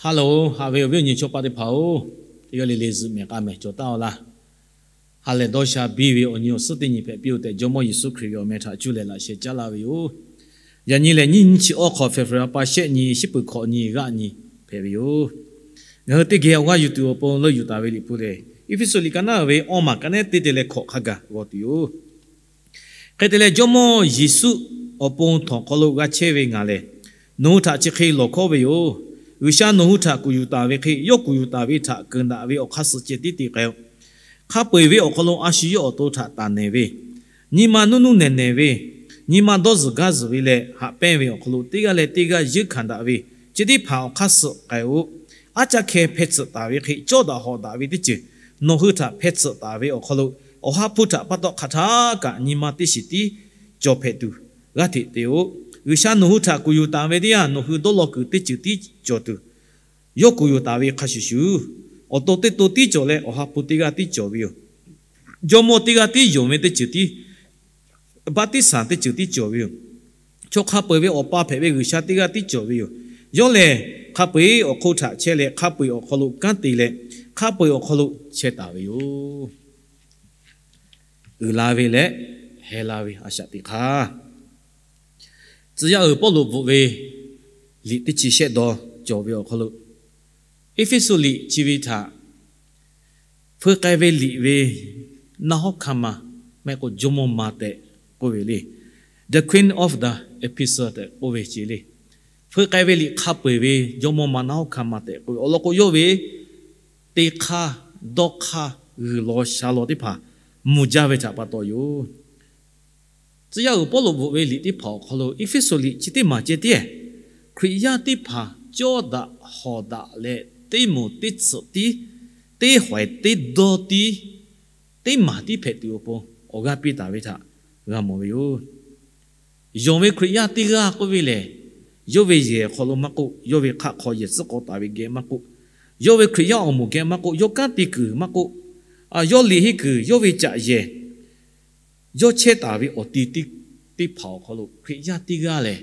Hello, haꞈ ve awˬ viˉ awˬ nyi chaw paˆ teˇ hpaˍ-oˬ, teˇ g'aˇ le le zuhꞈ mehˍ k'a mehˍ cawˬ taˉ-aw laˇ. Ha lehˬ dawˇ sha biˇ ve awˬ nyi awˬ suhˉ teˇ nyi hpehꞈ piˇ-oˬ tehꞈ, Jawˇmawˇ Yeˍsuˆ Hkriꞈ ve awˬ meh htaꞈ cuˇ leh laꞈ sheh caˉ laˇ ve yoˬ. Yaꞈ nyi lehˬ, nyiˇ nyiˇ chi awˇ hk'awꞈ February pa shehˆ nyi, shiˉ peuˬ hkawꞈ nyi g'aˆ nyi hpehꞈ ve yoˬ. Ngaˬ hui teˇ geh awˬ g'aˇ yuˬ tuˬ awˬ pon leuˆ yuˬ taˍ ve Liꞈ hpu lehˬ, Eˇfeˇsuꞈ liꞈ ka naˉ ve awˇ maˬ ka nehˉ teˇ te leh hkawꞈ hk'a gaˬ g'aw tuˬ yoˬ. Hk'e te leh, Jawˇmawˇ Yeˍsuˆ awˬ pon htawnˍ hk'aw lo g'a chehˇ ve ngaˬ lehˬ, nawˬ hui htaꞈ chi hk'e lawˬ hkawˉ ve yoˬ. G'uiˬsha nawˬ hui htaꞈ kuˬ yuˬ taˍ ve hk'e, yawˇ kuˬ yuˬ taˍ ve htaꞈ keunˍ daꞈ ve awˬ hk'aˇ suh ceh tiˉ te k'ai-o. Hk'a peu-eˬ ve awˬ hk'aw lo a shu yawˇ awˬ to htaꞈ taˍ nehˬ ve, nyi ma nuˇ nuˇ nehˬ nehˬ ve, nyi ma dawˇ zuhˬ gaˇ zuhˬ ve leh haꞈ pehnˇ ve awˬ hk'aw lo teˇ g'aˇ leh teˇ g'aˇ yeunˇ hkanˍ daꞈ ve, chi teˇ hpaˍ awˬ hk'aˇ suh k'ai-o. Aˉ caˇ hkeh hpeh tsuhꞈ taˍ ve hk'e cawˇ daꞈ hawˍ daꞈ ve teˇ ceuˬ nawˬ hui htaꞈ hpeh tsuhꞈ taˍ ve awˬ hk'aw lo, Awˬ ha hpu htaꞈ pa taw hk'aˬ htaˇ kaꞈ nyi ma teˇ shiˍ tiˉ cawˬ hpehꞈ tuˬ g'aˇ hteꞈ te-o. G'uiˬsha nawˬ hui htaꞈ kuˬ yuˬ taˍ ve teˇ yanˇ, nawˬ hui dawˇ law kuiˬ teˇ ceuˬ tiˉ cawˬ tuˬ, yawˇ kuˬ yuˬ taˍ ve hk'a shuˍ shuˍ, awˬ to teˇ to tiˉ cawˬ leh, Awˬ ha hpu teˇ g'aˇ tiˉ cawˬ ve yoˬ. Jawˇmawˇ teˇ g'aˇ tiˉ yonˍ ve teˇ ceuˬ tiˉ, baˆtiˆsaˬ teˇ ceuˬ tiˉ cawˬ ve yoˬ. Chaw hk'a peu-eˬ ve Awˬ pa hpehꞈ ve G'uiˬsha teˇ g'aˇ tiˉ cawˬ ve yoˬ. Yawˇ lehˬ, hk'a peu-eˬ awˬ hk'oˆ htaꞈ chehˇ leh, hk'a peu-eˬ awˬ hk'aw lo kanˉ te leh, hk'a peu-eˬ awˬ hk'aw lo chehˇ taˍ ve yoˬ. Uiˍ la ve leh heh la ve a shaꞈ teꞈ hk'aˇ, tcuh yaˇ uiˍ Pawˇluꞈ bvuhꞈ ve liꞈ teˇ chi shehˆ dawˇ cawˬ ve awˬ hk'aw lo, Eˇfeˇsuꞈ liꞈ chi ve htaꞈ feu k'ai ve liꞈ ve naˆ hawˉ hkanˇ ma, mehˆ k'o jawˇmawˇ ma tehꞈ k'oˆ ve le. The Queen of the Epistle tehꞈ k'oˆ ve ce le. Feu k'ai ve liꞈ hk'a peu-eˬ ve jawˇmawˇ ma naˆ hawˉ hkanˇ ma tehꞈ k'oˆ ve awˬ lawn k'o, yawˇ ve te hk'aˇ, dawˇ hk'aˇ, g'uiˬ law sha law teˇ hpaˍ mvuh jaˇ ve htaꞈ pa taw yoˬ. Tcuh yaˇ uiˍ Pawˇluꞈ bvuhꞈ ve liꞈ teˇ hpaˍ awˬ hk'aw lo, Eˇfeˇsuꞈ liꞈ chi teˇ maˬ ceh tiˉ, Hkriꞈ yaˇ teˇ hpaˍ cawˇ daꞈ hawˍ daꞈ leh teˇ moˍ teˇ tsuhꞈ tiˉ, teˇ hawehˍ teˇ dawˇ tiˉ, teˇ maˬ tiˉ hpehꞈ tuˬ awˬ pon awˬ g'aˇ piˇ taˍ ve htaꞈ g'a mawˬ ve yoˬ. Yonˍ ve Hkriꞈ yaˇ teˇ g'aˇ k'oˆ ve lehˬ, yawˇ ve yehˬ hk'aw lo maˇ k'oˆ, yawˇ ve hk'aˆ hk'aw yehˬ tcuhˉ k'aw taˍ ve geh maˇ k'oˆ, yawˇ ve Hkriꞈ yaˇ awˬ moˍ geh maˇ k'oˆ, yawˇ kanˉ te kuiˬ maˇ k'oˆ, a, yawˇ liꞈ henˇ kuiˬ, yawˇ ve caꞈ yehˬ, yawˇ chehˇ taˍ ve awˬ ti teˇ hpaˍ awˬ hk'aw lo Hkriꞈ yaˇ teˇ g'aˇ lehˬ,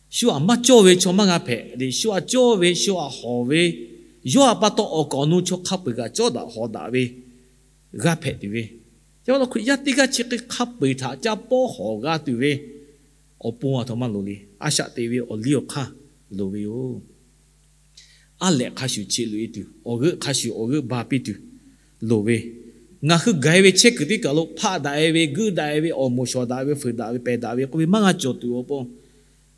shu aꞈ maˇ cawˇ ve chaw maˇ g'a hpehꞈ le. Shu aꞈ cawˇ ve, shu aꞈ hawˍ ve, yawˇ aꞈ pa taw awˬ kaˍ awˬ nu chaw hk'a peu-eˬ kaꞈ cawˇ daꞈ hawˍ daꞈ ve g'a hpehꞈ tuˬ ve, yaꞈ hk'aˇ Hkriꞈ yaˇ teˇ g'aˇ chi hk'e hk'a peu-eˬ htaꞈ caˇ pawˆ hawˍ g'a tuˬ ve, awˬ pon aˬ htoꞈ ma loˍ le. A shaꞈ teꞈ ve awˬ liˇ awˬ hk'aˇ loˍ ve yoˬ. Aˉ lehꞈ hk'a shuˍ cheꞈ loꞈ-e tuˬ, awˬ g'euˆ hk'a shuˍ awˬ g'euˆ ba piˇ tuˬ loˍ ve, ngaˬ hui gaˬ-e ve chehˇ kuiˬ teˇ kaˬ lo hpaˆ daꞈ-e ve, guiˇ daꞈ-e ve, awˬ moˍ shawˍ daꞈ ve, fuiˍ daꞈ ve, pehˬ daꞈ ve k'oˆ ve maˇ g'a cawˬ tuˬ awˬ pon,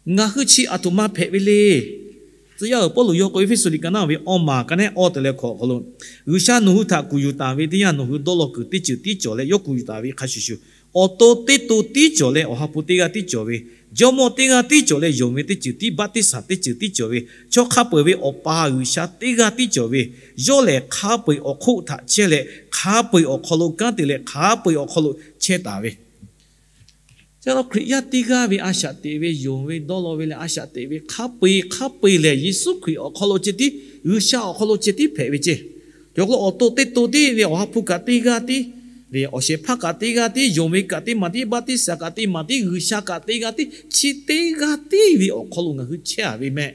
ngaˬ hui chi aˬ htoꞈ ma hpehꞈ ve le. Tcuh yaˇ uiˍ Pawˇluꞈ yawˇ k'oˆ ve, Eˇfeˇsuꞈ liꞈ ka naˉ ve awˇ maˬ ka nehˉ awˇ te leh hkawꞈ awˬ hk'aw lo, G'uiˬsha nawˬ hui htaꞈ kuˬ yuˬ taˍ ve teˇ yanˇ, nawˬ hui dawˇ law kuiˬ teˇ ceuˬ tiˉ cawˬ leh yawˇ kuˬ yuˬ taˍ ve hk'a shuˍ shuˍ, awˬ to teˇ to tiˉ cawˬ leh Awˬ ha hpu teˇ g'aˇ tiˉ cawˬ ve, jawˇmawˇ teˇ g'aˇ tiˉ cawˬ leh yonˍ ve teˇ ceuˬ tiˉ, baˆtiˆsaˬ teˇ ceuˬ tiˉ cawˬ ve, chaw hk'a peu-eˬ ve Awˬ pa G'uiˬsha teˇ g'aˇ tiˉ cawˬ ve, yawˇ lehˬ hk'a peu-eˬ awˬ hk'oˆ htaꞈ chehˇ leh hk'a peu-eˬ awˬ hk'aw lo kanˉ te leh hk'a peu-eˬ awˬ hk'aw lo chehˇ taˍ ve, chi Hkriꞈ yaˇ teˇ g'aˇ ve a shaꞈ teꞈ ve, yonˍ ve, dawˇ law ve leh a shaꞈ teꞈ ve hk'a peu-eˬ hk'a peu-eˬ lehˬ, Yeˍsuˆ Hkriꞈ awˬ hk'aw lo ceh tiˉ, G'uiˬsha awˬ hk'aw lo ceh tiˉ hpehꞈ ve ceh. Cawˬ k'o awˬ to teˇ to tiˉ ve, Awˬ ha hpu kaꞈ teˇ g'aˇ tiˉ ve, awˬ shehˍ hpaˇ kaꞈ teˇ g'aˇ tiˉ, yonˍ ve kaꞈ teˇ maˬ tiˉ, baˆtiˆsaˬ kaꞈ teˇ maˬ tiˉ, G'uiˬsha kaꞈ teˇ g'aˇ tiˉ, chi teˇ g'aˇ tiˉ ve awˬ hk'aw lo ngaˬ hui chehˇ-a ve mehˆ.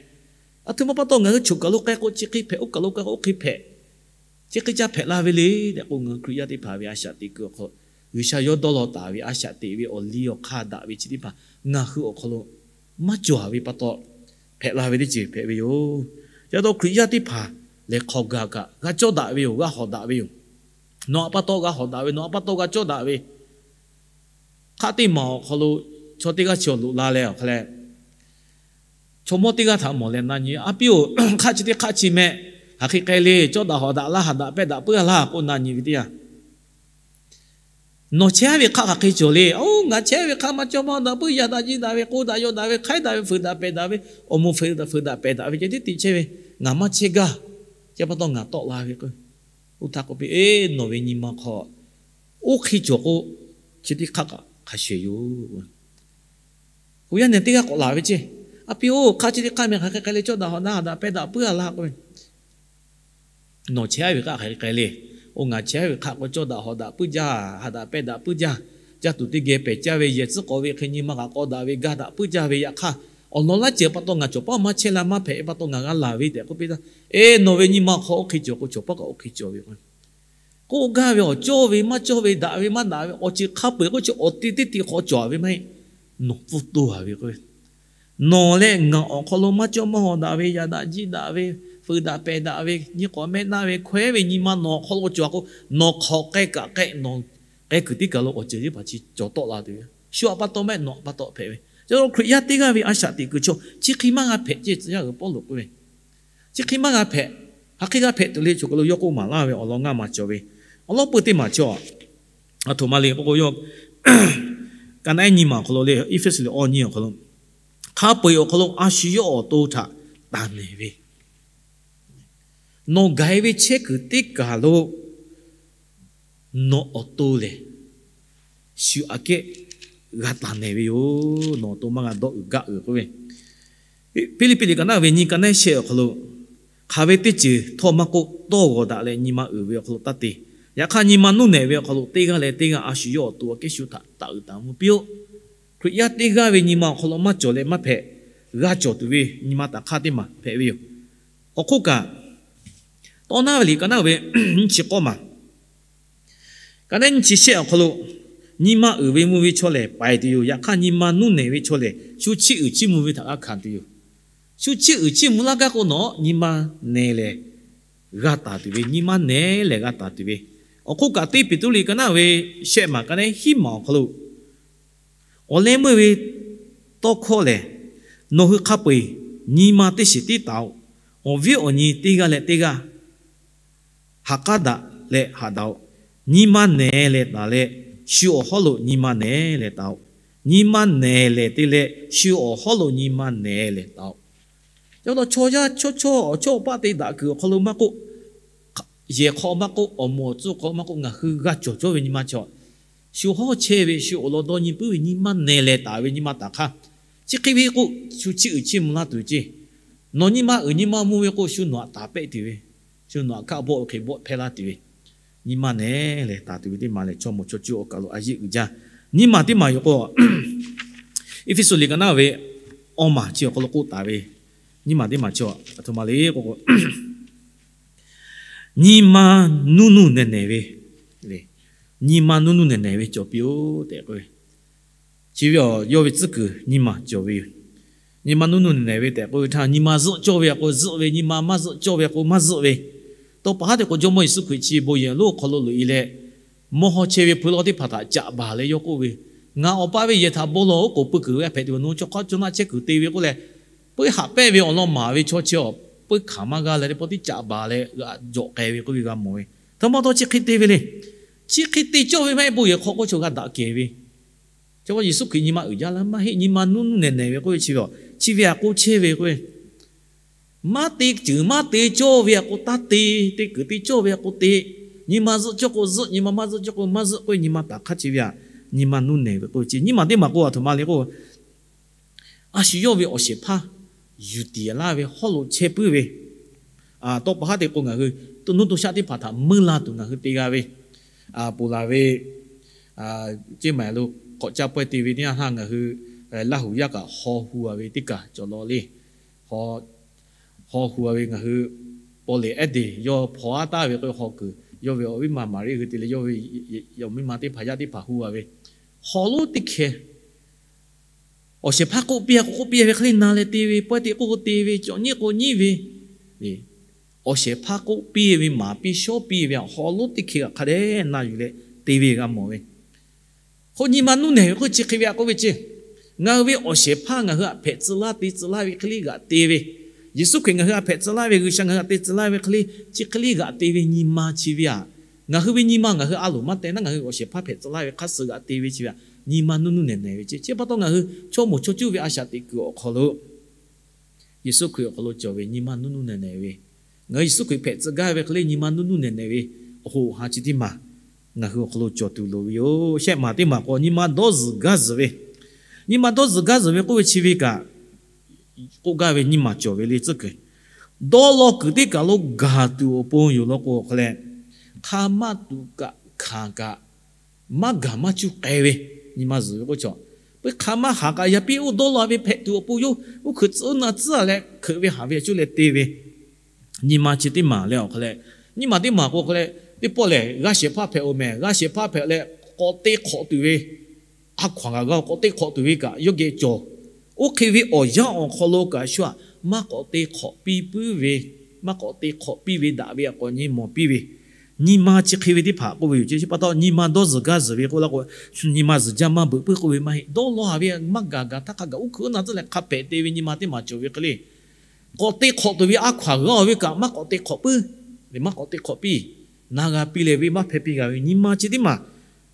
Aˬ htoꞈ ma pa taw ngaˬ hui choˬ kaˬ lo k'ai k'o chi hk'e hpehꞈ, oˇ kaˬ lo k'ai k'o oˇ hk'e hpehꞈ, chi hk'e caˇ hpehꞈ la ve le tehꞈ k'o, ngaˬ hui Hkriꞈ yaˇ teˇ hpaˍ ve a shaꞈ teꞈ kuiˬ awˬ hk'aw, G'uiˬsha yawˇ dawˇ law taˍ ve a shaꞈ teꞈ ve awˬ liˇ awˬ hk'aˇ daꞈ ve chi teˇ hpaˍ ngaˬ hui awˬ hk'aw lo maˇ cawˬ-a ve pa taw hpehꞈ la ve teˇ ceuˬ hpehꞈ ve yoˬ. Chi pa taw Hkriꞈ yaˇ teˇ hpaˍ lehˬ hk'aw gaˬ kaꞈ g'a cawˇ daꞈ ve yoˬ, g'a hawˍ daꞈ ve yoˬ. Nawˬ aꞈ pa taw g'a hawˍ daꞈ ve, nawˬ aꞈ pa taw g'a cawˇ daꞈ ve, hk'aˆ teˇ maˬ awˬ hk'aw lo chaw teˇ g'aˇ chi awˬ loꞈ la leh awˬ hk'a leh, chaw mawˇ teˇ g'aˇ htaꞈ mawˬ leh na nyi, A piˇ-oˬ, hk'aˆ chi teˇ hk'aˆ chi meh, hk'aˬ hk'e k'ai le, cawˇ daꞈ hawˍ daꞈ laˇ, ha daꞈ pehˇ daꞈ puiˉ-a laˇ k'oˆ na nyi ve teˇ yanˇ, nawˬ chehˇ ve hk'aˆ hk'aˬ hk'e cawˬ le. Oˇ, ngaˬ chehˇ ve hk'aˆ maˇ cawˇ maˇ daꞈ puiˉ, yaꞈ daꞈ jiˇ daꞈ ve, k'oˆ daꞈ yaw daꞈ ve, hk'aiˉ daꞈ ve, fuiˍ daꞈ pehˬ daꞈ ve, awˬ moˍ fuiˍ daꞈ pehˬ daꞈ ve ceh tiˉ tiꞈ chehˇ ve, ngaˬ maˇ chehˇ gaˇ. Chi pa taw ngaˬ tawˆ la ve k'o, oˇ htaˇ k'oˆ piˇ, Eˇ, nawˬ ve nyi ma hk'aw oˇ hk'e cawˬ k'o, chi teˇ hk'aˆ kaꞈ hk'a shuˍ yoˬ. Awˬ yanˇ nehˬ teˇ g'aˇ k'awꞈ laˬ ve ceˇ, A piˇ-oˬ, hk'aˆ chi teˇ hk'aˆ meh hk'aˬ hk'e k'ai le, cawˇ daꞈ hawˍ daꞈ ha daꞈ pehˇ daꞈ puiˉ-a laˇ k'oˆ ve, nawˬ chehˇ ve hk'aˆ hk'aˬ hk'e k'ai le. Oˇ, ngaˬ chehˇ ve hk'aˆ k'o cawˇ daꞈ hawˍ daꞈ puiˉ jaˇ, ha daꞈ pehˇ daꞈ puiˉ jaˇ, caˇ tuˬ teˇ geh pehˬ caˇ ve, yehˬ tcuhˉ k'awꞈ ve hk'e nyi ma kaꞈ k'aw daꞈ ve, gaˇ daꞈ puiˉ jaˇ ve, yaꞈ hk'aˇ Awˬ lawn laˇ ceuˬ pa taw ngaˬ cawˬ paˉ maˇ chehˇ la, maˇ hpehꞈ ve pa taw ngaˬ g'a laˬ ve tehꞈ k'oˆ piˇ taˇ. Eˬ, nawˬ ve nyi ma awˬ hk'aw oˇ hk'e cawˬ k'o, cawˬ paˉ kaꞈ oˇ hk'e cawˬ ve k'o, k'oˆ gaˇ ve awˬ cawˇ ve maˇ cawˇ ve, daꞈ ve maˇ daꞈ ve awˬ ceuˬ hk'a peu-eˬ k'oˆ chi awˬ te teˇ ti hk'aw cawˬ ve maˇ heˆ. Nawˬ pfuhˇ toˇ a ve k'o, nawˬ leh ngaˬ awˬ hk'aw lo maˇ cawˇ maˇ hawˍ daꞈ ve, yaꞈ daꞈ jiˇ daꞈ ve, fuiˍ daꞈ pehˬ daꞈ ve, nyi k'awꞈ mehˆ naˆ ve, hkawehˉ ve nyi ma nawˬ awˬ hk'aw lo cawˬ a k'o, nawˬ hk'awꞈ k'ai kaꞈ k'ai, nawˬ k'ai kuiˬ teˇ kaˬ lo awˬ ceuˬ teˇ hpaˍ chi cawˬ tawˆ la tuˬ ve, shu aꞈ pa taw mehˆ nawˬ aꞈ pa taw hpehꞈ ve. Chi lo Hkriꞈ yaˇ teˇ g'aˇ ve a shaꞈ teꞈ kuiˬ chaw chi hk'e maˇ g'a hpehꞈ ceh tcuh yaˇ uiˍ Pawˇluꞈ k'oˆ ve, chi hk'e maˇ g'a hpehꞈ. Hk'aˬ hk'e g'a hpehꞈ tuˬ le, chaw hk'aw lo yawˇ k'oˆ maˍ laˇ ve awˬ lawn ngaˇ maˬ cawˬ ve. Awˬ lawn peuˬ teˇ maˬ chaw, aˬ htoꞈ ma le k'oˆ k'o, yawˇ ka naˆ ehˉ nyi ma awˬ hk'aw lo le, Eˇfeˇsuꞈ liꞈ awˇ nyi awˬ hk'aw lo, hk'a peu-eˬ awˬ hk'aw lo a shu yawˇ awˬ to htaꞈ taˍ nehˬ ve, nawˬ gaˬ-e ve chehˇ kuiˬ teˇ kaˬ lo nawˬ awˬ to lehˬ shu aꞈ kehˉ g'a taˍ nehˬ ve yoˬ. Nawˬ awˬ to maˇ g'a dawˇ uiˍ gaˆ uiˍ k'oˆ ve, Hpiˇliˇpiˆ liꞈ ka naˆ ve nyi ka naˆ ehˉ shehˆ awˬ hk'aw lo, hk'aˬ ve teˇ ceuˬ htawˇ maˇ k'oˆ, tawˇ g'awˬ daꞈ leh nyi ma uiˍ ve awˬ hk'aw lo taˇ te. Yaꞈ hk'aˇ, nyi ma nuˇ nehˬ ve awˬ hk'aw lo teˇ g'aˇ leh teˇ g'aˇ a shu yawˇ awˬ to aꞈ kehˉ shu htaꞈ taˍ uiˍ taˍ mvuh piˇ-oˆ. Hkriꞈ yaˇ teˇ g'aˇ ve nyi ma awˬ hk'aw lo maˇ cawˬ leh maˇ hpehꞈ, g'a cawˬ tuˬ ve nyi ma taˍ hk'aˇ teˇ maˬ hpehꞈ ve yoˬ. Awˬ hk'oˆ kaꞈ, Tawˇ naˉ ve liꞈ ka naˉ ve nyiˇ chi k'awˇ maˬ, ka naˉ nyiˇ chi shehˆ awˬ hk'aw lo, nyi ma uiˍ ve mvuh ve chaw lehˬ paiˍ tuˬ yoˬ. Yaꞈ hk'aˇ, nyi ma nuˇ nehˬ ve chaw lehˬ shu chiˇ uiˍ chiˇ mvuh ve htaꞈ g'a hkanˍ tuˬ yoˬ. Shu chiˇ uiˍ chiˇ mvuh laˇ gaˇ k'o, nawˬ nyi ma nehˬ lehˬ g'a taˍ tuˬ ve, nyi ma nehˬ lehˬ g'a taˍ tuˬ ve. Awˬ hk'oˆ kaꞈ, teˇ Peˍtruˆ liꞈ ka naˉ ve shehˆ maˬ ka naˉ hiˉ maˬ awˬ hk'aw lo, awˬ leh meuˇ ve tawˇ hkawˇ lehˬ, nawˬ hui hk'a peu-eˬ nyi ma teˇ shiˍ tiˉ taˍ-oꞈ. Awˬ viˉ awˬ nyi teˇ g'aˇ leh teˇ g'aˇ ha k'aˉ daꞈ leh haꞈ daꞈ-oꞈ. Nyi ma nehˬ lehˬ taˍ leh, shu awˬ hawˉ lo nyi ma nehˬ lehˬ taˍ-oꞈ. Nyi ma nehˬ lehˬ te leh, shu awˬ hawˉ lo nyi ma nehˬ lehˬ taˍ-oꞈ. Yaꞈ hk'aˇ, chaw yaˇ chaw chawˇ awˬ chawˇ awˬ paˆ te daꞈ kuiˬ awˬ hk'aw lo maˇ k'oˆ, yehˬ hk'aw maˇ k'oˆ, awˬ moˍ awˬ tcuhˇ hk'aw maˇ k'oˆ, ngaˬ hui g'a cawˬ cawˇ ve nyi ma chaw, shu hawˉ chehˇ ve, shu awˬ lawn dawˇ nyi puiˉ ve nyi ma nehˬ lehˬ taˍ ve nyi ma taˍ hk'aˇ, chi hk'e ve k'o, shu chiˇ uiˍ chiˇ mvuh laˇ tuˬ ceˇ. Nawˬ nyi ma uiˍ nyi ma mvuh ve k'o, shu nawˬ htaꞈ taˍ pehˆ tuˬ ve, shu nawˬ htaꞈ hkaˆ bawˆ ve hk'e bawˆ hpehˇ laˇ tuˬ ve, nyi ma nehˬ lehˬ taˍ tuˬ ve teˇ maˬ lehˬ, chaw moˍ chaw cuˇ awˬ kaˬ lo a yeˆ uiˍ jaˇ. Nyi ma teˇ maˬ yoˬ k'o, Eˇfeˇsuꞈ liꞈ ka naˉ ve awˇ maˬ chi awˬ hk'aw lo k'oˆ taˍ ve, nyi ma teˇ maˬ chi aˬ htoꞈ ma le k'o, nyi ma nuˇ nuˇ nehˬ nehˬ ve, nyi ma nuˇ nuˇ nehˬ nehˬ ve cawˬ piˇ-oˆ tehꞈ k'oˆ ve, chi ve awˬ yawˇ ve tcuhˉ kuiˬ nyi ma cawˬ ve yoˬ. Nyi ma nuˇ nuˇ nehˬ nehˬ ve tehꞈ k'oˆ ve htaˇ, nyi ma zuhˆ cawˇ ve htaꞈ k'o zuhˆ ve, nyi ma maˇ zuhˆ cawˇ ve htaꞈ k'o maˇ zuhˆ ve, taw paˍ haˉ te k'o, Jawˇmawˇ Yeˍsuˆ Hkriꞈ chi bon yehˬ lonˉ awˬ hk'aw lo loꞈ-e leh, mawˇ haw chehˇ ve hpu lawˇ teˇ hpaˍ htaꞈ caꞈ baˬ leh yawˇ k'oˆ ve, Ngaˬ Awˬ pa ve yehˬ htaꞈ bon lawˬ-oˬ, k'oˍ pui kuiˬ ve a hpehꞈ tuˬ ve, nawˬ hui chaw hk'aˇ chaw naˆ chehˇ kuiˬ te ve k'oˆ leh, peuˇ haꞈ pehnˇ ve awˬ lawn maˍ ve chaw chi awˬ peuˇ hkanˍ maˇ g'a leh teˇ pawˆ tiˉ caꞈ baˬ leh g'aꞈ jawꞈ k'ai ve k'oˆ ve g'a mawˬ ve. Htaꞈ ma taw chi hk'e te ve le. Chi hk'e te cawˇ ve maˇ heˆ, bon yehˬ hk'aw k'oˆ chaw g'a daꞈ kehˬ ve, chi Yeˍsuˆ Hkriꞈ nyi ma uiˍ jaˇ laˇ maˇ heˆ. Nyi ma nuˇ nuˇ nehˬ nehˬ ve k'oˆ ve chi ve aˬ, chi ve aꞈ k'oˆ chehˇ ve k'oˆ ve, maˇ te ceuˬ maˇ te cawˇ ve aꞈ k'o taˇ te, te kuiˬ te cawˇ ve aꞈ k'o te, nyi ma zuhˆ cawˇ k'o zuhˆ, nyi ma maˇ zuhˆ cawˇ k'o maˇ zuhˆ k'oˆ ve nyi ma taˍ hk'aˇ chi ve aꞈ, nyi ma nuˇ nehˬ ve k'oˆ ve chi nyi ma teˇ maˬ k'o aˬ htoꞈ ma le k'o, a shu yawˇ ve awˬ shehˍ hpaˇ yuˬ tiˍ laˇ ve hawˉ lo chehˇ puiˉ ve, taw paˍ haˉ te k'o ngaˬ hui to nuˇ to shaˆ teˇ hpaˍ htaꞈ meuˇ la tuˬ ngaˬ hui te g'a ve, ponˬ laˬ ve ceˇ maˬ lo k'awꞈ caˇ pawehˇ te ve teˇ yanˇ htaˇ ngaˬ hui Laˇ huˍ yaˇ kaꞈ haw hu a ve teˇ kaˬ cawˬ law le. Haw hu a ve ngaˬ hui paw lehˬ ehˉ deˬ yawˇ hpaw aˉ taˍ ve k'o haw kuiˬ yawˇ ve awˬ viˉ ma Maˍriˆ hui te leh yawˇ ve awˬ miˇ ma teˇ hpaˍ yaˇ teˇ hpaˍ hu a ve, haw lonˉ teˇ hkeh awˬ shehˍ hpaˇ k'oˆ piˇ k'o k'oˆ piˇ ve hk'e le na leh te ve, pawehˇ te k'oˆ k'o te ve, cawˬ nyiˉ k'o nyiˉ ve, awˬ shehˍ hpaˇ k'oˆ piˇ ve maˍ piˇ shawˉ piˇ ve haw lonˉ teˇ hkeh kaꞈ hk'a dehꞈ na yuˬ leh te ve g'a mawˬ ve. K'o nyi ma nuˇ nehˬ ve k'oˆ chi hk'e ve aꞈ k'oˆ ve ceˇ, ngaˬ hui ve awˬ shehˍ hpaˇ ngaˬ hui htaꞈ hpehꞈ tcuh laˇ te tcuh laˇ ve hk'e le g'aꞈ te ve, Yeˍsuˆ Hkriꞈ ngaˬ hui htaꞈ hpehꞈ tcuh laˇ ve, G'uiˬsha ngaˬ hui htaꞈ te tcuh laˇ ve hk'e le, chi hk'e le g'aꞈ te ve nyi ma chi ve aꞈ, ngaˬ hui ve nyi ma ngaˬ hui a loˍ maˇ teh naˉ ngaˬ hui awˬ shehˍ hpaˇ hpehꞈ tcuh laˇ ve hk'aˇ suh g'aꞈ te ve chi ve aꞈ, nyi ma nuˇ nuˇ nehˬ nehˬ ve ceˇ. Chi pa taw ngaˬ hui chaw moˍ chaw cuˇ ve a shaꞈ teꞈ kuiˬ awˬ hk'aw lo Yeˍsuˆ Hkriꞈ awˬ hk'aw lo cawˬ ve nyi ma nuˇ nuˇ nehˬ nehˬ ve, ngaˬ hui Yeˍsuˆ Hkriꞈ hpehꞈ tcuh gaˇ ve hk'e le nyi ma nuˇ nuˇ nehˬ nehˬ ve awˬ hoꞈ awˬ ha chi teˇ maˬ ngaˬ hui awˬ hk'aw lo cawˬ tuˬ loˍ ve yoˬ. Shehˆ maˬ teˇ maˬ k'o nyi ma dawˇ zuhˬ gaˇ zuhˬ ve, nyi ma dawˇ zuhˬ gaˇ zuhˬ ve k'oˆ ve chi ve kaꞈ k'oˆ gaˇ ve nyi ma cawˬ ve le tcuhˉ kuiˬ, dawˇ law kuiˬ teˇ kaˬ lo gaˬ tuˬ awˬ pon yoˬ law k'o hk'a leh, hk'a maˇ tuꞈ kaꞈ hkanˍ kaꞈ maˇ gaˬ maˇ cuˇ k'ai ve nyi ma zuhˬ ve k'oˆ chaw puiˉ hk'a maˇ haˍ kaꞈ yaꞈ piˇ oˇ dawˇ law ve hpehꞈ tuˬ awˬ pon yoˬ. Oˇ hkuiˬ tcuhˉ naˇ tcuhˉ leh hkeuꞈ ve haˍ ve a cuˇ leh te ve nyi ma chi teˇ maˬ leh awˬ hk'aw leh, nyi ma teˇ maˬ k'o hk'aw leh, teˇ pawˆ lehˬ g'a shehˍ hpaˇ hpehꞈ-oˬ mehˍ. G'a shehˍ hpaˇ hpehꞈ leh k'awꞈ te hk'awꞈ tuˬ ve, a hkaw anˬ g'a k'awꞈ te hk'awꞈ tuˬ ve kaꞈ yawˇ geh cawˬ. Oˇ hk'e ve awˬ yanˇ awˬ hk'aw lo kaꞈ shu aꞈ maˇ k'awꞈ te hk'awꞈ piˇ puiˉ ve, maˇ k'awꞈ te hk'awꞈ piˇ ve daꞈ ve a k'awꞈ nyi mawˬ piˇ ve nyi ma chi hk'e ve teˇ hpaˍ k'oˆ ve yoˬ. Chi pa taw nyi ma dawˇ zuhˬ gaˇ zuhˬ ve k'oˆ laˇ k'o, nyi ma zuhˬ jaˇ maˇ beuꞈ puiˉ k'oˆ ve maˇ heˆ. Dawˇ law haˍ ve maˇ gaˬ gaˬ htaˇ hk'a gaˬ oˇ hkuiˬ oˇ na tcuhˉ leh hk'a pehꞈ te ve nyi ma teˇ maˬ cawˬ ve hk'e le. K'awꞈ te hk'awꞈ tuˬ ve a hkaw anˬ g'a-oˬ ve kaꞈ maˇ k'awꞈ te hk'awꞈ puiˉ, maˇ k'awꞈ te hk'awꞈ piˇ, na g'a piˇ leh venˇ maˇ hpehˇ piˇ g'a ve nyi ma chi teˇ maˬ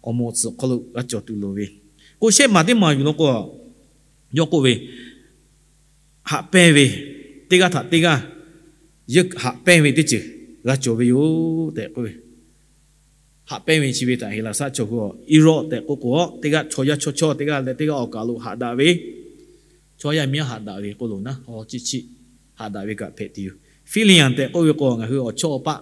awˬ moˍ awˬ tsuhꞈ hk'aw lo g'a cawˬ tuˬ loˍ ve, k'o shehˆ maˬ teˇ maˬ yuˬ law k'o, yawˇ k'oˆ ve, haꞈ pehnˇ ve, teˇ g'aˇ htaꞈ teˇ g'aˇ yeuˇ haꞈ pehnˇ ve teˇ ceuˬ g'a cawˬ ve yoˬ tehꞈ k'oˆ ve. Haꞈ pehnˇ ve chi ve htaꞈ Heˍlaˍsaˆ chaw hui awˬ iˉ rawˆ tehꞈ k'oˆ k'o, teˇ g'aˇ chaw yaˇ chaw chaw teˇ g'aˇ leh teˇ g'aˇ awˬ kaˬ lo haꞈ daꞈ ve, chaw yaˇ miˇ haꞈ daꞈ ve k'oˆ loˬ naˉ, haw chi chi haꞈ daꞈ ve kaꞈ hpehꞈ tuˬ yoˬ. Phillian tehꞈ k'oˆ ve k'o, ngaˬ hui awˬ chawˇ awˬ paˆ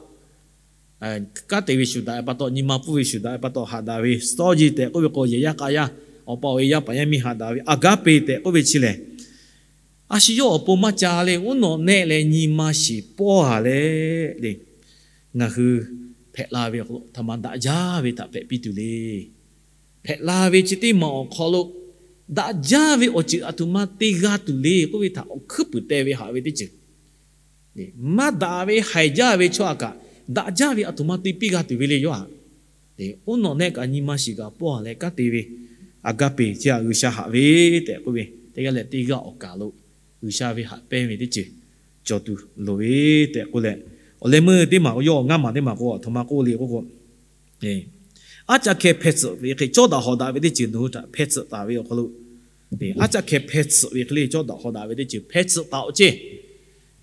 kanˉ te ve shu daꞈ ve pa taw, nyi ma pfuhˇ ve shu daꞈ ve pa taw haꞈ daꞈ ve, storge tehꞈ k'oˆ ve k'o, yehˬ yaˇ k'a yaˇ, awˬ pa awˬ e yaˇ paˍ yaˇ miˇ haꞈ daꞈ ve, agape tehꞈ k'oˆ ve chi lehˬ, a shu yawˇ awˬ pon maˇ ca leh, uˉ nawꞈ nehˆ leh nyi ma shiˍ pawˇ haˍ leh le, ngaˬ hui hpehꞈ la ve awˬ hk'aw lo htaꞈ ma daꞈ jaˇ ve htaꞈ hpehꞈ piˇ tuˬ le. Hpehꞈ la ve chi teˇ maˬ awˬ hk'aw lo daꞈ jaˇ ve awˬ ceuˬ aˬ htoꞈ ma te g'a tuˬ le k'oˆ ve htaꞈ awˬ hkuiˉ puiˍ teh ve haꞈ ve teˇ ceuˬ. Maˇ daꞈ ve haiˬ jaˇ ve chaw aꞈ kaꞈ daꞈ jaˇ ve aˬ htoꞈ ma te piˇ g'a tuˬ ve le yawˇ aꞈ. Uˉ nawꞈ nehˆ kaꞈ nyi ma shiˍ kaꞈ pawˇ leh kanˉ te ve, agape chi htaꞈ G'uiˬsha haꞈ ve tehꞈ k'oˆ ve, teˇ g'aˇ leh teˇ g'aˇ awˬ kaˬ lo G'uiˬsha ve haꞈ pehnˇ ve teˇ ceuˬ cawˬ tuˬ loˍ ve tehꞈ k'oˆ leh, awˬ leh meuˇ teˇ maˬ k'o, yawˇ awˬ ngaˇ maˬ teˇ maˬ k'o, aˬ htoꞈ ma k'oˆ le k'oˆ k'o, aˉ caˆ hkeh hpeh tsuhꞈ ve hk'e cawˇ daꞈ hawˍ daꞈ ve teˇ ceuˬ nawˬ hui htaꞈ hpeh tsuhꞈ taˍ ve awˬ hk'aw lo, aˉ caˆ hkeh hpeh tsuhꞈ ve hk'e le cawˇ daꞈ hawˍ daꞈ ve teˇ ceuˬ hpeh tsuhꞈ taˍ-oꞈ ceˇ.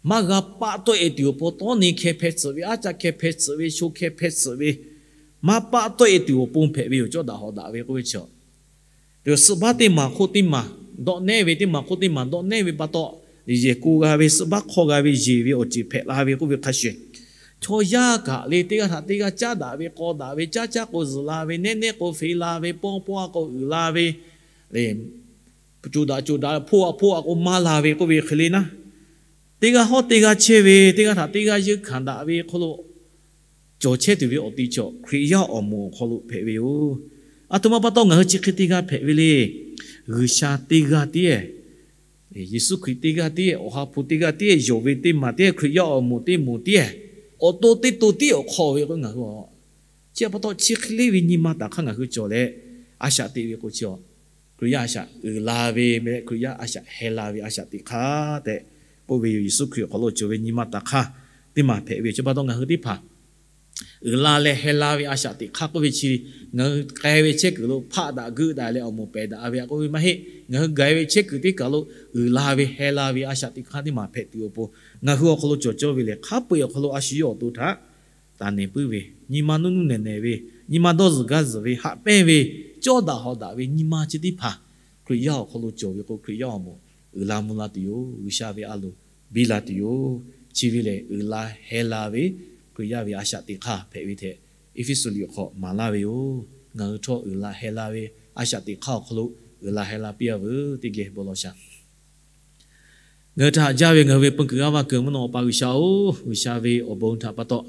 Maˇ g'a paˆ tawˆ-e tuˬ awˬ pon tawˇ ni hkeh hpeh tsuhꞈ ve, aˉ caˆ hkeh hpeh tsuhꞈ ve, sho hkeh hpeh tsuhꞈ ve, maˇ paˆ tawˆ-e tuˬ awˬ pon hpehꞈ ve yoˬ, cawˇ daꞈ hawˍ daꞈ ve k'oˆ ve chi. Suhˆ baˆ teˇ maˬ hk'oˆ teˇ maˬ dawˆ nehˉ ve, teˇ maˬ hk'oˆ teˇ maˬ dawˆ nehˉ ve pa taw, yehˬ ko g'a ve, suhˆ baˆ hk'aw g'a ve, yeˬ ve awˬ ceuˬ hpehꞈ la ve k'oˆ ve hk'a shuˍ, chaw yaˇ kaꞈ le teˇ g'aˇ htaꞈ teˇ g'aˇ caˉ daꞈ ve, k'aw daꞈ ve, caˉ caˉ k'o zuhˬ la ve, nehˉ nehˉ k'o feꞈ la ve, pawˇ pawˇ k'o uiˍ la ve, coˬ daꞈ coˬ daꞈ, hpoˆ a hpoˆ a k'o maˇ la ve k'oˆ ve hk'e le naˉ, teˇ g'aˇ hawˉ teˇ g'aˇ chehˇ ve, teˇ g'aˇ htaꞈ teˇ g'aˇ yeunˇ hkanˍ daꞈ ve hk'aw lo cawˬ chehˇ tuˬ ve awˬ ti chaw Hkriꞈ yaˇ awˬ moˍ awˬ hk'aw lo hpehꞈ ve yoˬ. Aˬ htoꞈ ma pa taw ngaˬ hui chi hk'e teˇ g'aˇ hpehꞈ ve le. G'uiˬsha teˇ g'aˇ tiˉ, Yeˍsuˆ Hkriꞈ teˇ g'aˇ tiˉ, Awˬ ha hpu teˇ g'aˇ tiˉ, yonˍ ve teˇ maˬ tiˉ, Hkriꞈ yaˇ awˬ moˍ teˇ moˍ tiˉ, awˬ to teˇ to tiˉ awˬ hk'aw ve k'o ngaˬ hui a, chi pa taw chi hk'e le ve nyi ma taˍ hk'aˇ ngaˬ hui cawˬ leh, a shaꞈ teꞈ ve k'o chi a, Hkriꞈ yaˇ a shaꞈ uiˍ la ve meh, Hkriꞈ yaˇ a shaꞈ heh la ve a shaꞈ teꞈ hk'aˇ tehꞈ k'oˆ ve yoˬ. Yeˍsuˆ Hkriꞈ awˬ hk'aw lo cawˬ ve nyi ma taˍ hk'aˇ teˇ maˬ hpehꞈ ve chi pa taw ngaˬ hui teˇ hpaˍ uiˍ la leh heh la ve a shaꞈ teꞈ hk'aˇ k'oˆ ve chi, ngaˬ hui k'ai ve chehˇ kuiˬ lo hpaˆ daꞈ geuˆ daꞈ leh awˬ moˍ pehˬ daꞈ ve a k'oˆ ve maˇ heˆ. Ngaˬ hui gaˬ ve chehˇ kuiˬ teˇ kaˬ lo uiˍ la ve heh la ve a shaꞈ teꞈ hk'aˇ teˇ maˬ hpehꞈ tuˬ awˬ pon, ngaˬ hui awˬ hk'aw lo cawˬ cawˇ ve lehˬ, hk'a peu-eˬ awˬ hk'aw lo a shu yawˇ awˬ to htaꞈ taˍ nehˬ puiˉ ve, nyi ma nuˇ nuˇ nehˬ nehˬ ve, nyi ma dawˇ zuhˬ gaˇ zuhˬ ve, haꞈ pehnˇ ve, cawˇ daꞈ hawˍ daꞈ ve nyi ma chi teˇ hpaˍ Hkriꞈ yaˇ awˬ hk'aw lo cawˬ ve k'o, Hkriꞈ yaˇ awˬ moˍ uiˍ la mvuh la tuˬ yoˬ. G'uiˬsha ve a loˍ biˇ la tuˬ yoˬ. Chi ve lehˬ, uiˍ la heh la ve Hkriꞈ yaˇ ve a shaꞈ teꞈ hk'aˇ hpehꞈ ve tehꞈ, Eˇfeˇsuꞈ liꞈ awˬ hk'aw maˍ laˇ ve yoˬ. Ngaˬ hui htawˇ uiˍ la heh la ve a shaꞈ teꞈ hk'aˇ awˬ hk'aw lo uiˍ la heh la piˇ-a veuˬ teˇ geh bon lawˬ shaˍ. Ngaˬ hui htaꞈ haꞈ jaˇ ve ngaˬ hui ve peu kuiˬ g'aˇ vaˇ keu mvuhˇ naw Awˬ pa G'uiˬsha-oˬ, G'uiˬsha ve awˬ bon htaꞈ pa taw,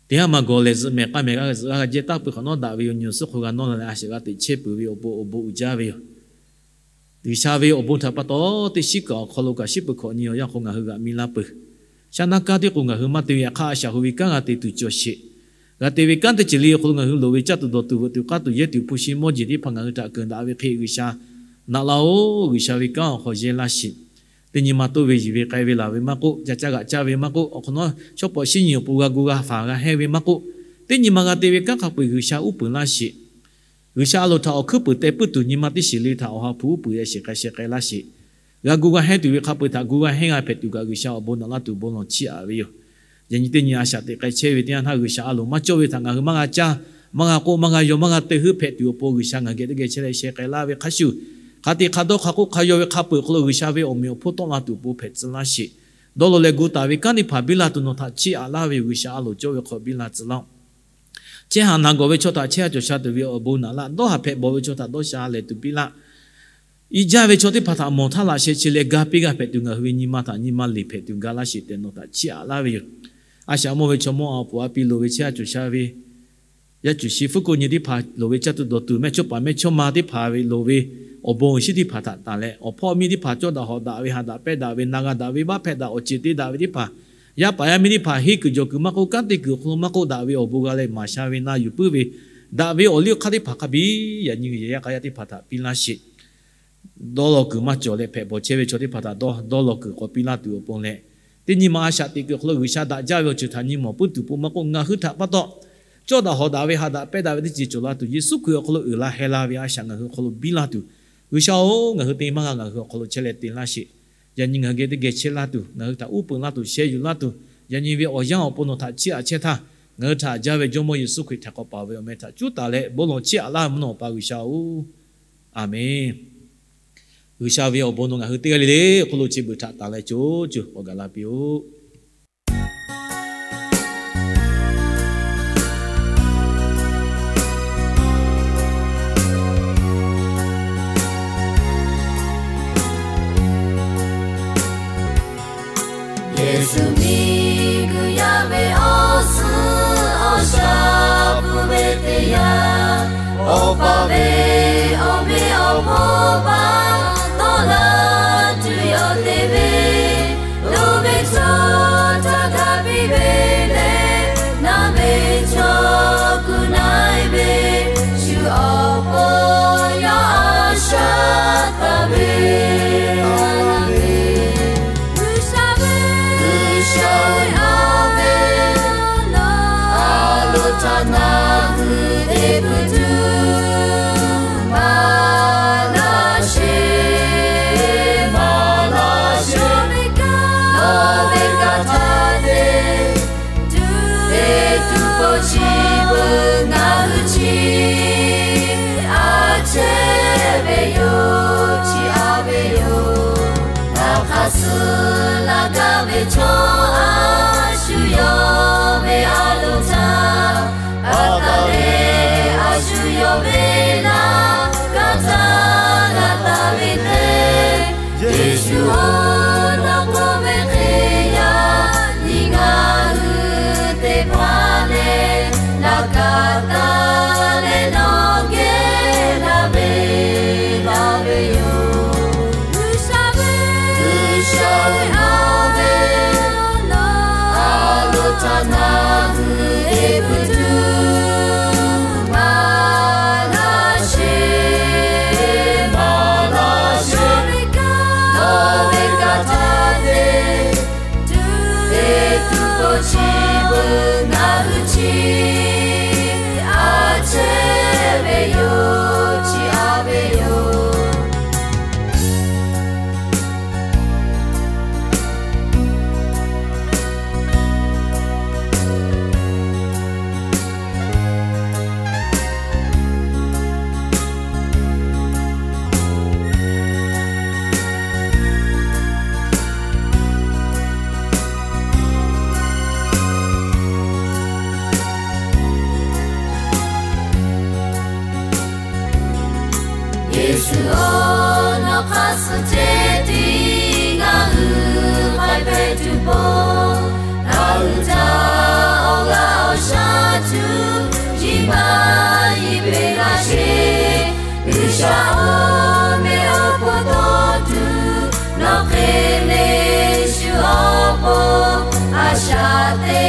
teˇ haˉ maˇ gawˬ lehˬ zuhꞈ mehˍ k'aˇ mehˍ g'aˇ zuhꞈ g'aˇ g'a jehˇ taˇ peuˬ hk'awꞈ nawˉ daꞈ ve yoˬ. Nyi awˬ suhˉ hk'aw g'a nawˉ la leh a shaꞈ g'a teꞈ chehˇ peuˬ ve awˬ bon awˬ bon uiˍ jaˇ ve yoˬ. G'uiˬsha ve awˬ bon htaꞈ pa taw, teˇ shiˉ kaꞈ awˬ hk'aw lo kaꞈ shiˉ peuˬ hkawꞈ nyi awˬ yanˇ hk'aw ngaˬ hui g'aꞈ mi laˇ peuˬ. Shaˉ naˆ kanˉ teˇ k'o ngaˬ hui maˇ te ve yaꞈ hk'aˇ, a shaꞈ hui ve kanˉ g'a te tuˬ cawˬ sheˍ. G'a te ve kanˉ teˇ ceuˬ le awˬ hk'aw lo ngaˬ hui loˍ ve caˇ tuˬ dawˬ tuˬ veuꞈ tuˬ k'aˇ tuˬ yehˇ tuˬ hpu shi mawˇ jeˬ teˇ hpaˍ ngaˬ hui htaꞈ keunˍ daꞈ ve hk'e, G'uiˬsha naꞈ laˇ-oˬ. G'uiˬsha ve kanˉ awˬ hk'aw yehˇ laˇ sheˍ. Teˇ nyi ma toˇ ve yiˬ ve k'ai ve laˬ ve maˇ k'oˆ, ca caˇ g'aꞈ caˇ ve maˇ k'oˆ, awˬ hk'awꞈ nawˉ shawˉ pawˍ shiˉ nyi awˬ pon g'a gu g'a faˍ g'a hehnˇ ve maˇ k'oˆ, teˇ nyi ma g'a te ve kanˉ hk'a peu-eˬ G'uiˬsha uˉ peunˍ laˇ sheˍ. G'uiˬsha a loˍ htaꞈ awˬ hkuiˉ puiˍ teh puiˉ tuˬ nyi ma teˇ shiˍ le htaꞈ Awˬ ha hpu uˉ peunˍ leh shiˍ k'ai sheh k'ai laˇ sheˍ. G'a gu g'a hehnˇ tuˬ ve hk'a peu-eˬ htaꞈ gu g'a hehnˇ g'a hpehꞈ tuˬ kaꞈ G'uiˬsha awˬ bon naꞈ laˇ tuˬ bon lawˬ chiˇ aꞈ ve yoˬ. Yaꞈ nyi teˇ nyi a shaꞈ teꞈ k'ai chehˇ ve teˇ yanˇ htaˇ, G'uiˬsha a loˍ maˇ cawˇ ve htaꞈ ngaˬ hui maˇ g'a caˇ, maˇ g'a k'oˆ, maˇ g'a yaw, maˇ g'a te heuˆ hpehꞈ tuˬ awˬ pon G'uiˬsha ngaˬ geh teˇ geh chehˇ leh sheh k'ai laˇ ve hk'a shuˍ, hk'a te hk'a dawˇ hk'a k'oˆ hk'a yaw ve hk'a peu-eˬ awˬ hk'aw lo G'uiˬsha ve awˬ meꞈ awˬ hponˇ tawˆ la tuˬ awˬ pon hpehꞈ tcuh laˇ sheˍ. Dawˇ law leh gu taˍ ve kanˉ teˇ hpaˍ biˇ la tuˬ nawˬ htaꞈ chiˇ aꞈ laˇ ve yoˬ. G'uiˬsha a loˍ cawˇ ve hk'aw biˇ la tcuh laˇ-oˆ. Chehˇ haˍ naˍ gawˬ ve chaw htaꞈ chehˇ haˍ cawˬ sha tuˬ ve awˬ bon naꞈ laˇ. Dawˇ haˍ hpehꞈ bawˬ ve chaw htaꞈ dawˇ sha lehˬ tuˬ piˇ laˇ. I jaˇ ve chaw teˇ hpaˍ htaꞈ mawˬ htaˇ laꞈ sheh chi leh ga piˇ g'a hpehꞈ tuˬ, ngaˬ hui ve nyi ma htaꞈ nyi ma leˬ hpehꞈ tuˬ ga laˇ sheˍ tehꞈ nawˬ htaꞈ chiˇ aꞈ laˇ ve yoˬ. A shaꞈ mawˇ ve chaw mawˇ a poˍ a pi loˍ ve chehˇ a cawˬ sha ve, yaˇ cuˬ shi fuˉ ko nyi teˇ hpaˍ loˍ ve, caˇ tuˬ dawˬ tuˬ mehˇ chawˇ paˍ mehˇ chawˇ ma teˇ hpaˍ ve loˍ ve awˬ bon awˬ shinˉ teˇ hpaˍ htaꞈ tanˬ leh, awˬ hpawˇ miˇ teˇ hpaˍ cawˇ daꞈ hawꞈ daꞈ ve, ha daꞈ pehnˇ daꞈ ve, na g'a daꞈ ve, vaˇ hpehꞈ daꞈ, awˬ ceˬ te daꞈ ve teˇ hpaˍ, yaˇ paˍ yaˇ miˇ teˇ hpaˍ henˇ kuiˬ jawˬ kuiˬ maˇ k'oˆ, kanˉ te kuiˬ awˬ hk'aw lo maˇ k'oˆ, daꞈ ve awˬ bon g'a leh maˍ sha ve na yuˬ puiˉ ve, daꞈ ve awˬ liˇ awˬ hk'aˇ teˇ hpaˍ hk'a biˇ yaꞈ nyi g'uiˬ yaꞈ yaˇ k'a yaˇ teˇ hpaˍ htaꞈ piˇ laˇ sheˍ. Dawˇ law kuiˬ maˇ cawˬ leh hpehꞈ bawˬ chehˇ ve chaw teˇ hpaˍ htaꞈ dawˇ, dawˇ law kuiˬ k'awꞈ piˇ laˇ tuˬ awˬ pon leh, teˇ nyi ma a shaꞈ teꞈ kuiˬ awˬ hk'aw lo G'uiˬsha daꞈ jaˇ ve awˬ ceuˬ htaꞈ nyi mawˬ puiˉ tuˬ pon maˇ k'oˆ, ngaˬ hui htaꞈ pa taw cawˇ daꞈ hawꞈ daꞈ ve, ha daꞈ pehnˇ daꞈ ve teˇ ceuˬ cawˬ la tuˬ, Yeˍsuˆ Hkriꞈ awˬ hk'aw lo uiˍ la heh la ve a shaꞈ ngaˬ hui awˬ hk'aw lo biˇ laˇ tuˬ, G'uiˬsha-oˬ, ngaˬ hui te maˇ g'a, ngaˬ hui awˬ hk'aw lo chehˇ leh te laˇ sheˍ. Yaꞈ nyi ngaˬ hui geh teˇ geh chehˇ laˇ tuˬ, ngaˬ hui htaꞈ uˉ peunˍ laˇ tuˬ, sheh yuˬ laˇ tuˬ, yaꞈ nyi ve awˬ yanˇ awˬ pon nawˬ htaꞈ chiˇ aꞈ chehˇ htaˇ, ngaˬ hui htaꞈ jaˇ ve Jawˇmawˇ Yeˍsuˆ Hkriꞈ htaꞈ k'awꞈ paˍ ve awˬ meh htaꞈ cuˉ taˍ leh bon lawˬ chiˇ aꞈ laˇ mvuhˇ naw Awˬ pa G'uiˬsha-oˬ, Aˍmenˍ. G'uiˬsha ve awˬ bon nawˬ ngaˬ hui teˇ g'aˇ le le awˬ hk'aw lo chi beuꞈ htaꞈ tanˬ leh co co k'awꞈ gaˬ la piˇ-oˆ. Yeˍsuˆ miˬguiˬ yaˇ ve awˬ suhˉ awˬ shaˍ pfuhˇ ve teˇ yanˇ, Awˬ pa ve awˬ meh awˬ hponˇ pa taw laˇ tuˬ yawˇ te ve, loˍ ve chaw htaꞈ g'a piˇ ve leh, naˬ ve chaw kuˬ na-e ve, shu awˬ pon yawˇ a shaꞈ taˍ ve, G'uiˬsha ve a ve, a loˍ htaꞈ ngaˬ hui te puiˉ tuˬ maˍ laˇ sheˍ, maˍ laˇ sheˍ. Nawˬ ve kanˇ htaˇ te tuˬ, te tuˬ k'o chi beuꞈ ngaˬ hui chi aꞈ chehˇ ve yoˬ, chi aꞈ ve yoˬ. Ngaˬ hk'aˬ suh laˇ gaˇ ve chaw a shu yawˇ ve a loˍ htaꞈ pa taw leh, a shu yawˇ ve laꞈ ka htaꞈ g'a taˍ ve teˇ, Yeˍsuˆ-oˬ, nawˬ k'oˆ ve hk'e yaꞈ nyi ngaˬ hui teˇ hpaˍ lehˬ, laꞈ ka taˍ leh nawˬ geh laˇ ve, laˇ ve yoˬ. G'uiˬsha ve, G'uiˬsha ve a ve, a loˍ htaꞈ ngaˬ hui te puiˉ tuˬ maˍ laˇ sheˍ, maˍ laˇ sheˍ. Nawˬ ve kanˇ htaˇ te tuˬ, te tuˬ k'o chi beuꞈ ngaˬ hui chi aꞈ chehˇ ve yoˬ, chi aꞈ ve yoˬ. Yeˍsuˆ-oˬ, nawˬ hk'aˬ suh ceh tiˉ ngaˬ hui k'ai hpehꞈ tuˬ pon, ngaˬ hui htaꞈ awˬ g'aˇ awˬ shaˉ tuˬ nyi ma yiˇ peꞈ laˇ sheˍ. G'uiˬsha awˬ meh awˬ hponˇ tawˇ tuˬ nawˬ hk'e le shu awˬ pon a shaꞈ te